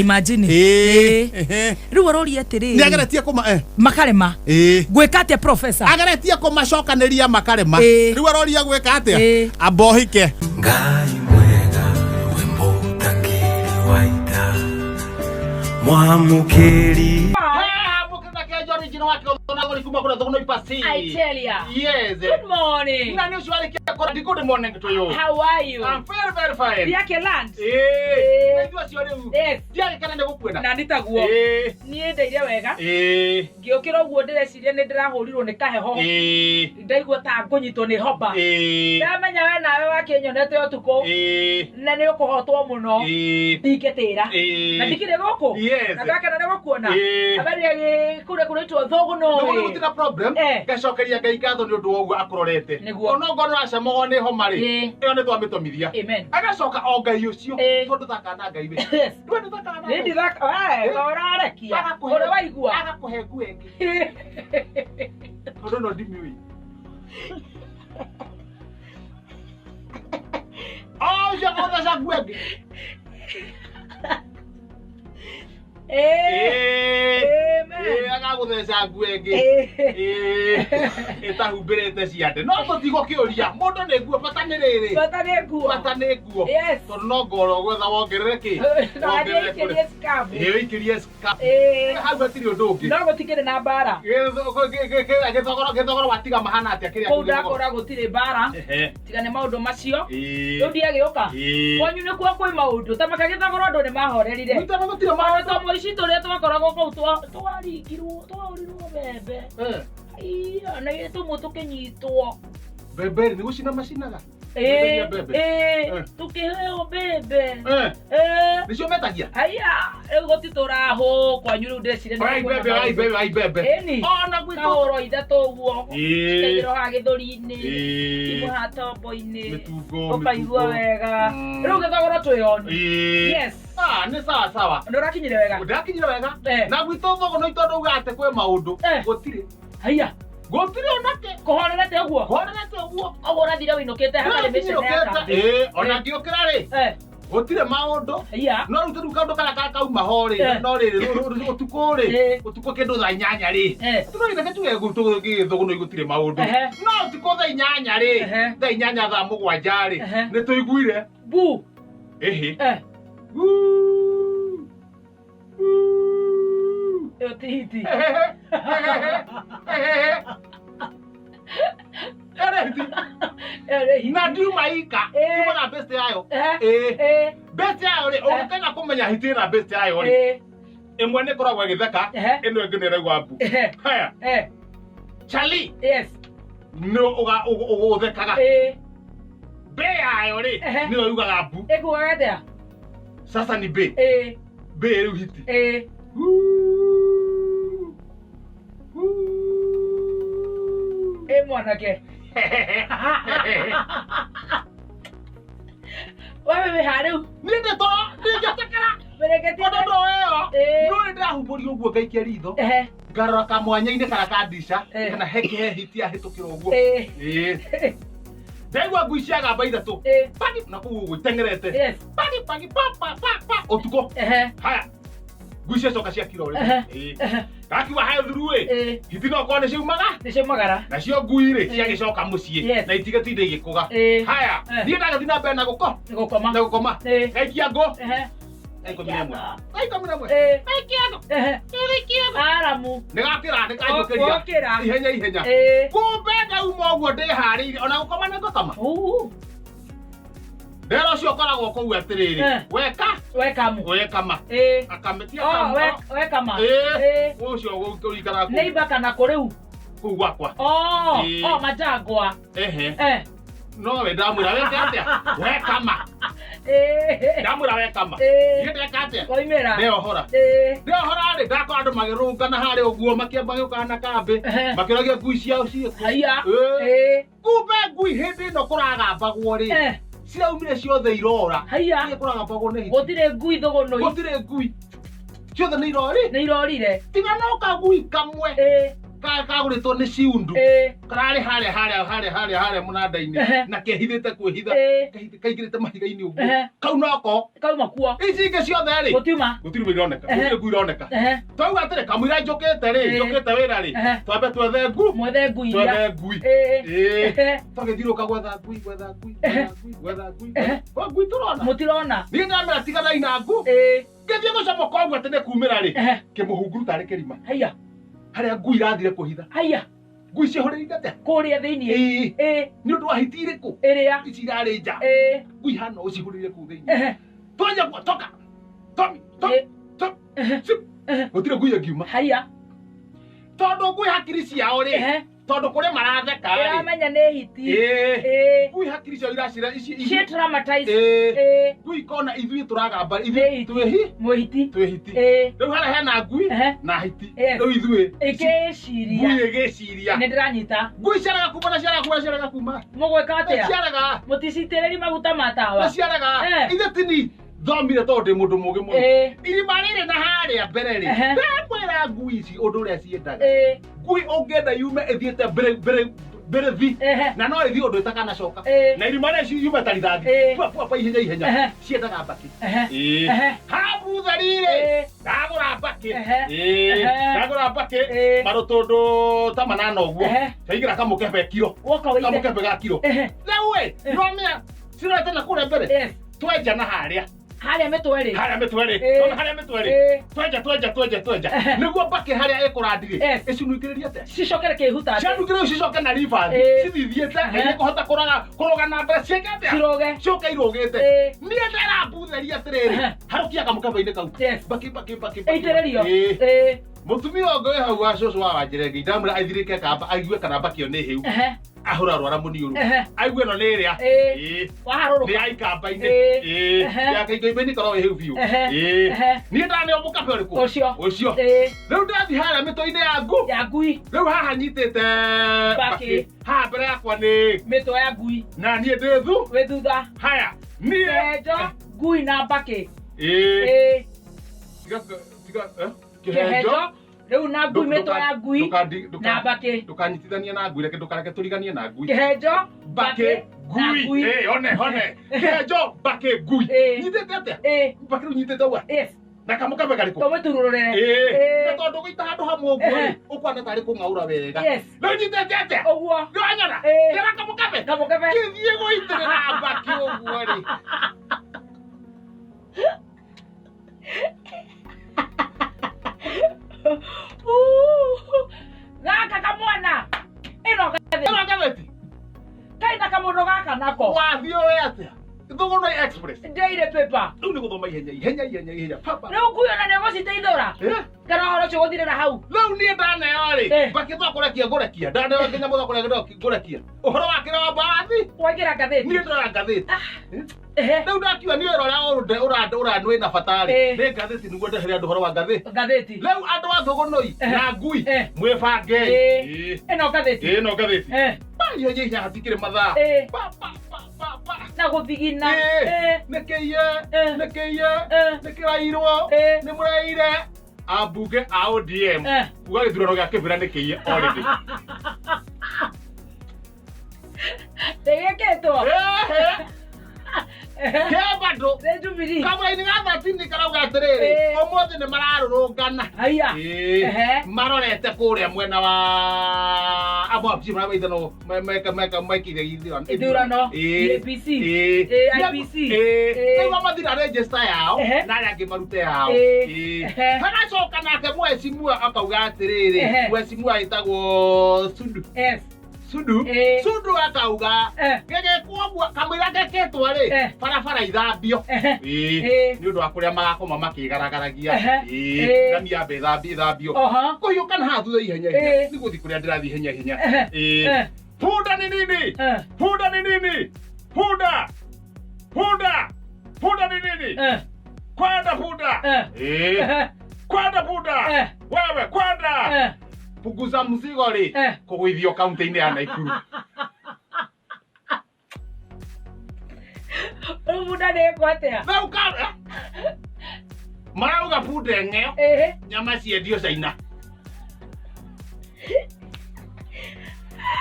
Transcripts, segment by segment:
Imagine. Ĩĩ, Ĩĩ. ehe. Rĩu ũroria atĩrĩrĩ. Nĩ ageretie kũma Makarema. Gwĩka atĩa, professor? Ageretie kũmacokanĩria makarema. Rĩu aroria gwĩka atĩa? Ambohike. Ngai mwega, we mũtangĩri wa ita, mwamũkĩri. I tell ya. Yes. Good morning. Na nĩ ũcio warĩkia kũra. Good morning to you. How are you? I'm very very fine. Yake land. Ĩĩ. Na ithuĩ acio rĩu. Yes. Ndiagĩkena nĩ gũkuona. Na nitaguo. Niĩ ndeire wega. Ngĩũkĩra ũguo ndĩreciria nĩ ndĩrahũrirwo nĩ kaheho. Ndaigua ta ngũnyitwo nĩ homba. Ndamenya we nawe wakĩnyonete ũtukũ. Na nĩ ũkũhotwo mũno. Ndingĩtĩra. Na ndikĩrĩ gũkũ. Yes. Na ndakena nĩ gũkuona. Habari ya kũrĩa kũraitwo Thũgũnĩ thũgũnũ. gũtirĩ problem. Ngacokeria Ngai ngatho nĩ ũndũ wa ũguo akũrorete. Nĩguo. Onokorwo nĩũracemagwo nĩ homa rĩ, ĩyo nĩ twamĩtomithia. Amen. Agacoka o Ngai ũcio. Tondũ thakaga na Ngai we. Ndũĩ ndũthakaga na Nĩ Ngai. ndithaka. We, ũrarekia. Ũrĩa waigua. Agakũhe nguo ĩngĩ. Tondũ ĩno ndimĩũĩ. O ũcio agũtheca nguo ĩngĩ. Amen. Agagũtheca nguo ĩngĩ. Ĩtahumbĩrĩte ciande. No tũtigũkĩũria. Mũndũ nĩ nguo, bata nĩ rĩrĩ. Bata nĩ nguo. Bata nĩ nguo. Tondũ no ngoro gwetha wongerere kĩ? Na Wongerere kũrĩ. athiĩ scarf. Ĩĩ, ũikĩrie scarf. Hau hatirĩ ũndũ ũngĩ. No gũtikĩrĩ na mbara. Gĩthogoro watiga mahana atĩa kĩrĩa Kũu kĩu gĩthogoro? ndakora gũtirĩ mbara. Tiga nĩ maũndũ macio. Rĩu ndiagĩũka. Kwanyu nĩkuo kwĩ maũndũ. Ta makagĩthogoro andũ nĩ mahorerire. Gwitũ gũtirĩ Maũndũ maũndũ. ta mũici tũrĩa twakoragwo kũu twaringirwo, twaũrirwo mbembe. Iya, na ithuĩ tũmwe tũkĩnyitwo. Mbembe rĩ, nĩ gũcina macinaga? Mendagia mbembe? Tũkĩheo mbembe. Nĩcio metagia? Haya, rĩu gũtitũrahũ kwanyu rĩu ndĩreciria nĩ Oya kwĩna mbembe, oya maũndũ. mbembe, oya mbembe. Ĩni. Ona gwitũ. Kahũrwo ithatũ ũguo. Cikaigĩrwo haha gĩthũri-inĩ. Imwe haha tombo-inĩ. Mĩtungo, Ũkaigua mĩtungo. wega. Rĩu gĩthogoro twĩoni. Yes. Ah, nĩ sawa sawa. Nĩ ũrakinyire wega? Ndakinyire wega. Na gwitũ thũgũnũ tondũ uga atĩ kwĩ maũndũ. Gũtirĩ. Haya. Gũtirĩ onake. Kũhorerete ũguo? Kũhorerete ũguo. Ũguo ũrathire wĩinũkĩte hatarĩ mĩcene ya kambĩ. Ĩĩ, ona ngĩũkĩra rĩ. Gũtirĩ maũndũ. No rĩu tũrĩu kaũndũ karĩa kauma ho rĩ, no rĩrĩ ũtukũ rĩ, ũtukũ kĩndũ thaa 8 rĩ. Tũragĩtheke tuge gĩthũgũnũ gũtirĩ maũndũ. No ũtukũ thaa 8 rĩ, thaa 8 thaa 7 rĩ, nĩ tũiguire. Bu. Ĩhĩ. Ĩyo ti hiti. Na ndiuma ika ndiuma na best yayo. Ĩĩ, best yayo rĩ, ũngĩkenda kũmenya hiti ĩna best yayo rĩ, ĩmwe nĩ ĩkoragwo ĩgĩtheka, ĩno ĩngĩ nĩ ĩraigua mbu. Haya, Charlie. Yes. Nĩ ũthekaga. Mbe yayo rĩ, nĩyo yugaga mbu. Ĩkugaga atĩa? Sasa ni mbe. Mbe rĩu hiti. Ĩ mwanake. We wĩ ha rĩu? Niĩ ndĩ toro, ndingĩtĩkĩra. Mĩrĩngĩti. Tondũ ĩyo, nĩ ndĩrahumbũria ũguo ngaikia ritho. Ngarora kamwanya-inĩ karĩa ka ndica, kana he he hiti yahĩtũkĩra ũguo. Ĩĩ. Ndaigua ngui ciagamba ithatũ. Pagi na kũu ũguo iteng'erete. Pagi pagi pa pa pa pa ũtukũ. Haya. Ngui ciacoka ciakira ũrĩmi. Ĩĩ. Gakiuga hayo thuru ĩ. Hiti no korwo nĩ ciaumaga. Nĩ ciaumagara. Nacio ngui rĩ ciagĩcoka mũciĩ na itigatinda igĩkũga. Haya, niĩ ndagĩthiĩ na mbere na gũko. Gũkoma. Na gũkoma. Ngaikia ngũ. Thaa 11. Thaa 11. Ngaikia ngũ. Ngaikia ngũ. Aramu. Nĩ gakĩra nĩ kanjũkĩria. Wokĩra. Ihenya ihenya. Kumbe ndauma ũguo ndĩharĩirie ona gũkoma nĩ ngũkoma. Ndera ũcio ũkoragwo kũu atĩrĩrĩ. Weka. Wekamu. Wekama. Akamĩtia Oh, kamu. wekama. Ũcio ũikaraga kũu. Neighbor kana kũ rĩu? Kũu gwakwa. Oh, oh, majangwa. Ehe. No we ndamwĩra weke atĩa? Wekama. Ndamwĩra wekama. Niĩ ndeka atĩa? Waimĩra. Ndeohora. Ndeohora rĩ, ndakora andũ magĩrũngana harĩa ũguo makĩamba gĩũkaga na kambĩ. Makĩũragia ngui ciao ciĩkũ. Haiya. Kumbe ngui hĩndĩ ĩno kũragambagwo rĩ, ciraumire ciothe irora. Haiya. Iria kũragambagwo nĩ hiti. Gũtirĩ ngui thũgũnũi. Gũtirĩ ngui. Ciothe nĩ irori. Nĩ irorire. Tiga no kagui kamwe. Kagũrĩtwo nĩ ciundu. Ĩĩ. Kararĩ harĩa harĩa harĩa harĩa harĩa mũnanda-inĩ na kehithĩte kwĩhitha. Kaingĩrĩte mahiga-inĩ ũguo. Kau noko. Kauma kuo. Ici ingĩ ciothe rĩ. Gũtiuma. Gũtirĩ ngui ironeka. Gũtirĩ ngui ironeka. Twauga atĩrĩ kamũira njũkĩte rĩ, njũkĩte wĩra rĩ. Twambe twethe ngu. Mwethe ngui iria. Twethe ngui. Ĩĩ. Twagĩthiũrũrũka gwetha ngui, gwetha ngui, gwetha ngui, gwetha ngui. Kwa ngui tũrona. Mũtirona. Niĩ ndamera tiganai na ngu. Ngĩthiĩ gũcomoka ũguo atĩ nĩ kumĩra rĩ. Kĩmũhunguru tarĩ kĩrima. Haiya. Harĩa ngui irathire kwĩhitha. Haiya. Ngui cihũrĩrĩire atĩa? Kũrĩa thĩinĩ. Ĩĩ. Nĩ ũndũ wa hiti irĩkũ? Ĩrĩa. Ici irarĩ nja. Ĩĩ. Ngui hana ũcihũrĩrĩire kũu thĩinĩ. Twanja kuo toka. Tomi, tomi, tomi. Sip. Gũtirĩ ngui ĩngiuma. Haiya. Tondũ ngui hakiri ciao rĩ. Tondũ kũrĩ maratheka rĩ. Ĩramenya nĩ hiti. Ĩĩ. Ngui hakiri ciao iracira ici. She traumatized. Ĩĩ. Ngui ikona ithuĩ tũragamba ithuĩ twĩhi. Mwĩhiti. Twĩhiti. Ĩĩ. Rĩu harĩa hena ngui na hiti. Rĩu ithuĩ. Ĩkĩciria. Ngui ĩgĩciria. Nĩ ndĩranyita. Ngui ciaraga kuma na ciaraga kuma na ciaraga kuma. Mũgwĩka atĩa? Ciaraga. Mũticitĩrĩri maguta ma tawa. Na ciaraga. Ithe tini thomire tondũ ndĩ mũndũ mũgĩ mũno. Irima rĩrĩ na harĩa mbere rĩ. Ndamwĩra ngui ici ũndũ ũrĩa ciendaga. Ngui ũngĩenda yume ĩthiĩte mbere mbere mbere thi na no ĩthiĩ ũndũ ĩtakanacoka na irima rĩcio yume ta rithathi pua pua pua ihenya ihenya ciendaga mbakĩ. Habu theri-rĩ ndagũra mbakĩ. Ndagũra mbakĩ marũtũndũ ta manana ũguo ndaigĩra kamũkebe kiro kamũkebe ga kiro rĩu ĩ nĩwamenya cirorete na kũrĩa mbere twenja na harĩa Harĩa mĩtwe rĩ. Harĩa mĩtwe rĩ. Nona harĩa mĩtwe rĩ. Twenja twenja twenja twenja. Nĩguo mbakĩ harĩa ĩkũrandi rĩ. Ĩcunukĩrĩrie atĩa? Cicokere kĩhuta. Cianukĩrĩrio cicoke na reverse. Cithithiĩte na ikũhota kũraga kũrũga na mbere ciĩke atĩa? Ciroge. Ciũke irũgĩte. Niĩ ndĩrambutheria atĩrĩrĩ. Harũkia kamũkebe-inĩ kau. Mbakĩ mbakĩ mbakĩ. Ĩitĩrĩrio. Mũtumia ũngĩ wĩ hau wa cũcũ wa Wanjĩrĩngĩ ndamwĩra aithirĩke kamba aigue kana mbakĩ ĩyo nĩ hĩu. Ahũra rwara mũniũrũ. Aigue ĩno nĩ ĩrĩa. Waharũrũka. Nĩ ya ikamba-inĩ. Ya ikamba-inĩ ĩkoragwo ĩ hĩu biũ. Niĩ ndaneo mũkabe ũrĩkũ? Ũcio. Ũcio. Rĩu ndathiĩ harĩa mĩtwe-inĩ ya ngu. Ya ngui. Rĩu haha nyitĩte Mbakĩ. Haha mbere yakwa nĩ mĩtwe ya ngui. Na niĩ ndĩ thu. Wĩ thutha. Haya. Niĩ. Kĩhenjo, ngui na mbakĩ. Tiga tiga Kĩhenjo. Rĩu na ngui mĩtwe ya ngui na mbakĩ. Ndũkanyitithanie na ngui reke ndũkareke tũriganie na ngui. Kĩhenjo, mbakĩ, ngui. One one. Kĩhenjo, mbakĩ, ngui. Nyitĩte atĩa? Mbakĩ rĩu nyitĩte ũguo. Na kamũkebe karĩkũ? Tũmĩturũrĩre. Na tondũ gũita handũ hamwe ũguo rĩ, ũkwana tarĩ kũng'aũra wega. Rĩu nyitĩte atĩa? Ũguo. Nĩwanyona? Ndĩra kamũkebe? Kamũkebe. Kĩthiĩ gũitĩrĩra mbakĩ ũguo rĩ. Gaka kamwana. Ĩno ngathĩti. Ĩno ngathĩti. Kaina kamũndũ gaka nako. Wathiĩ ũĩ atĩa? Thũgũnoi Express. Daily paper. Rĩu nĩ gũthoma ihenya ihenya ihenya ihenya. Papa. Rĩu ngui ona nĩ ũgũciteithũra. Kana ũhoro ũcio ũgũthirĩra hau. Rĩu niĩ ndaneo rĩ. Mbakĩ twakũrekia ngũrekia. Ndaneo nginya mũthakũrekia ngũrekia. Ũhoro wa kĩrĩa wa mbathi. Waingĩra ngathĩti. Niĩ ndĩrora ngathĩti. Rĩu ndakiuga niĩ wĩra ũrĩa ũrĩa wĩna bata rĩ. Nĩ ngathĩti nĩguo ndehere andũ ũhoro wa ngathĩti. Ngathĩti. Rĩu andũ a Thũgũnoi na ngui mwĩbange. Ĩno ngathĩti. Ĩno ngathĩti. Pa ihenya ihenya hatikĩrĩ mathaa. Pa pa pa pa pa. Na gũthigina. Nĩ kĩiye. Nĩ kĩiye. Nĩ kĩrairwo. Nĩ mũraire. Ambunge a ODM kuga gĩthurano gĩa Kĩbĩra nĩ kĩiye already. Ndĩgĩkĩtwo. Kĩa bado. Nĩ Jubilee. Kamũraini ga 13 karauga atĩrĩrĩ, ũmũthĩ nĩ mararũrũngana. Haiya. Marorete kũrĩa mwena wa amwe a marĩa maithanwo mekire Ithurano. APC. IPC. Nĩguo mathira register yao na arĩa angĩ marute yao. Hagacoka nake mwecimua akauga atĩrĩrĩ, mwecimua ĩtagwo Sudu. Sudu. Sudu akauga gĩgĩkwo ũguo kamũira gekĩtwo rĩ barabara ithambio. Nĩ ũndũ wa kũrĩa magakoma makĩgaragaragia. Ngami yambe ĩthambio. Kũhiũka na haha thutha ihenya ihenya. Nĩ gũthiĩ kũrĩa ndĩrathiĩ ihenya ihenya. Punda ni nini? Punda ni nini? Punda. Punda. Punda ni nini? Kwenda punda. Kwenda punda. Wewe kwenda. Punguza mzigo rĩ kũgũithio kaunti-inĩ ya Naikuru. Rĩu bunda nĩ ĩkwo atĩa? Rĩu ka marauga bunda ĩng'eo nyama ciendio China.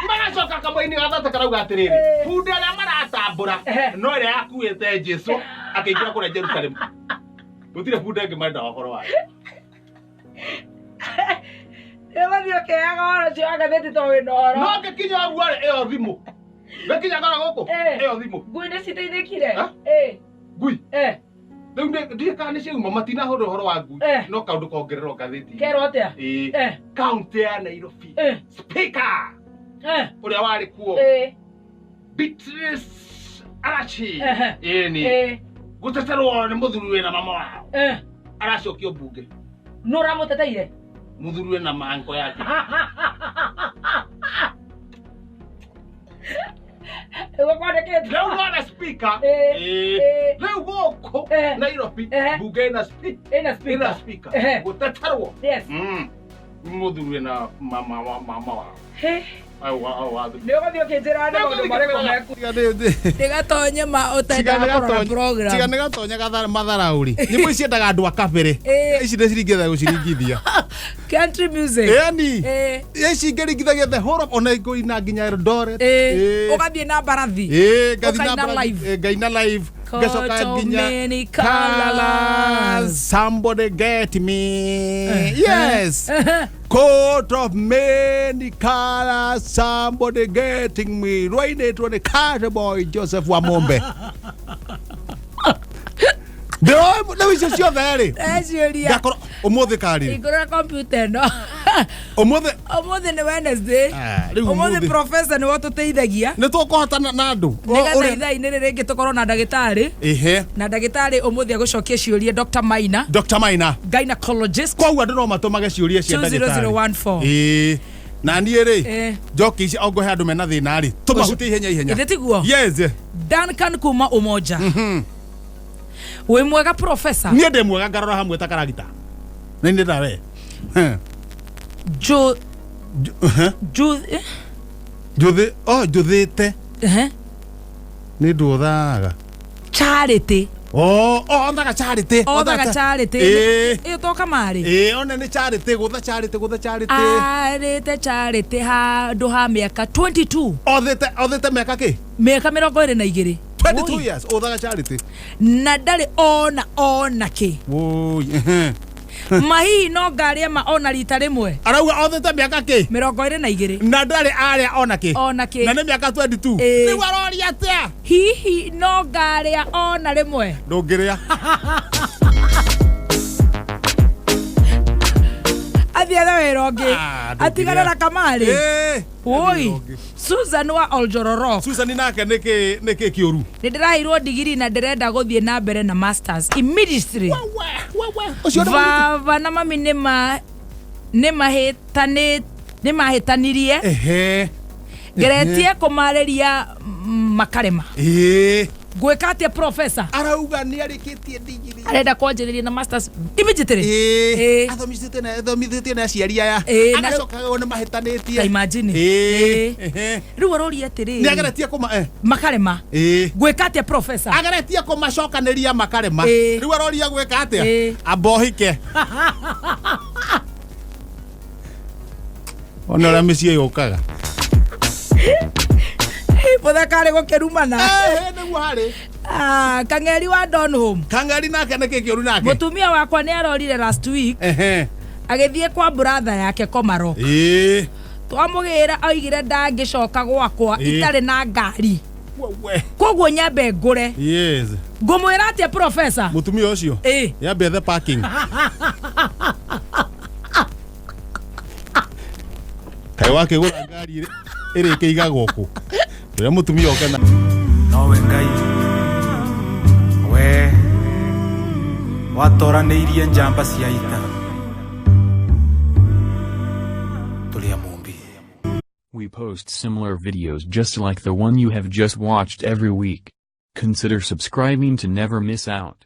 Magacoka kamwe-inĩ ga thate karauga atĩrĩrĩ bunda ĩrĩa maratambũra no ĩrĩa yakuĩte Jesu akĩingĩra kũrĩa Jerusalemu. Gũtirĩ bunda ĩngĩ marenda ũhoro wayo. Ĩgathiĩ ũkĩheaga ũhoro ũcio wa ngathĩti tondũ wĩna ũhoro. No ngĩkinya ũguo rĩ ĩyo thimũ. Ngĩkinya ngora gũkũ ĩyo thimũ. Ngui nĩ citeithĩkire. Ngui. Rĩu ndiĩ kana nĩ ciauma matinahũra ũhoro wa ngui no kaũndũ kongererwo ngathĩti. Kerwo atĩa? Kaunti ya Nairobi. Speaker. Ũrĩa warĩ kuo. Beatrice Arachi. Ĩni. Gũteterwo nĩ mũthuri wĩna mama wao. Aracokio mbunge. Nũ ũramũteteire? Mũthuri wĩna manko yake. Rĩu nona speaker. Rĩu gũkũ Nairobi mbunge ĩna speaker. Gũteterwo. Mũthuri wĩna mama wao. Nĩ ũgũthiĩ ũkĩnjĩra nĩ maũndũ marĩkũ meku. Ndĩgatonye ma ũtendaga kũrora program. Tiga nĩgatonye matharaũri. Nyĩmbo ici ciendaga andũ a kabere. Ici nĩ ciringithagia gũciringithia. Country music. Ĩni. Ici ingĩringithagia the whole of ona ngũina nginya Eldoret. Ũgathiĩ na mbarathi. Ngathiĩ na mbarathi. Ngaina live. Ngacoka nginya colors. Somebody get me. Yes. Coat of many colors, somebody getting me. Rwainĩtwo nĩ Cowboy Joseph Wamombe. Rĩu icio ciothe rĩ. Ndeciũria. Ngakorwo ũmũthĩ karĩ. Hingũrĩra kompiuta ĩno. Ũmũthĩ. Ũmũthĩ nĩ Wednesday. Ũmũthĩ professor nĩwe ũtũteithagia. Nĩ tũkũhotana na andũ. Nĩgetha ithaa-inĩ rĩrĩ rĩngĩ tũkorwo na ndagĩtarĩ. Na ndagĩtarĩ ũmũthĩ agũcokia ciũria Dr. Maina. Dr. Maina. Gynecologist. Koguo andũ no matũmage ciũria cia ndagĩtarĩ. 20014. Na niĩ rĩ njoki ici ongũhe andũ mena thĩna rĩ tũmahutie ihenya ihenya. Ithĩ tiguo? Yes. Duncan kuma Umoja. Wĩ mwega professor? Niĩ ndĩ mwega ngarora hamwe ta karagita. Nĩ ndĩ nawe. Njuthĩ oh njuthĩte. Nĩ ndũthaga. Charity. Oh, othaga charity. Othaga charity. Ĩyo to kamarĩ. One nĩ charity gũtha charity gũtha charity. Arĩte charity handũ ha mĩaka 22. Othĩte mĩaka kĩ? Mĩaka 22. 22 years othaga charity. Na ndarĩ ona kĩ. Woi. Mahihi no ngarĩa ma ona rita rĩmwe. Arauga othĩte mĩaka kĩ? 22. Na ndarĩ arĩa ona kĩ? Ona kĩ. Na nĩ mĩaka 22. Rĩu aroria atĩa? Hihi no ngarĩa ona rĩmwe. Ndũngĩrĩa. Athiĩ ethe wĩra ũngĩ. Atigane na kamarĩ. Woi. Susan wa Oljororok. Susan nake nĩkĩ nĩkĩ kĩũru? Nĩ ndĩraheirwo digiri na ndĩrenda gũthiĩ na mbere na masters immediately. Baba na mami nĩ mahĩtanirie. Ngeretie kũmarĩria makarema. Ngwĩka atĩa professor? Arauga nĩ arĩkĩtie digiri. Arenda kwanjĩrĩria na masters immediately. Athomithĩtie na aciari aya. Agacoka nĩ mahĩtanĩtie. Ta imagine. Rĩu aroria atĩrĩrĩ. Nĩ ageretie kũma makarema. Ngwĩka atĩa professor? Ageretie kũmacokanĩria makarema. Rĩu aroria gwĩka atĩa? Amba ũhike. Ona ũrĩa mĩciĩ yũkaga. Mũthaka arĩ gũkĩrumana. Nĩguo harĩ. Kang'eri wa Donholm. Kang'eri nake nĩkĩ kĩũru nake? Mũtumia wakwa nĩ arorire last week. Agĩthiĩ kwa brother yake Komarok. Twamũgĩra oigire ndangĩcoka gwakwa itarĩ na ngari. Koguo nyambe ngũre. Yes. Ngũmwĩra atĩa professor? Mũtumia ũcio? Yambe ethe parking. Kaĩ wakĩgũra ngari ĩrĩkĩigagwo kũ? Ũrĩa mũtumia oke na Nowe Ngai we watoranĩirie njamba cia ita tũrĩ a Mũmbi. We post similar videos just like the one you have just watched every week. Consider subscribing to never miss out.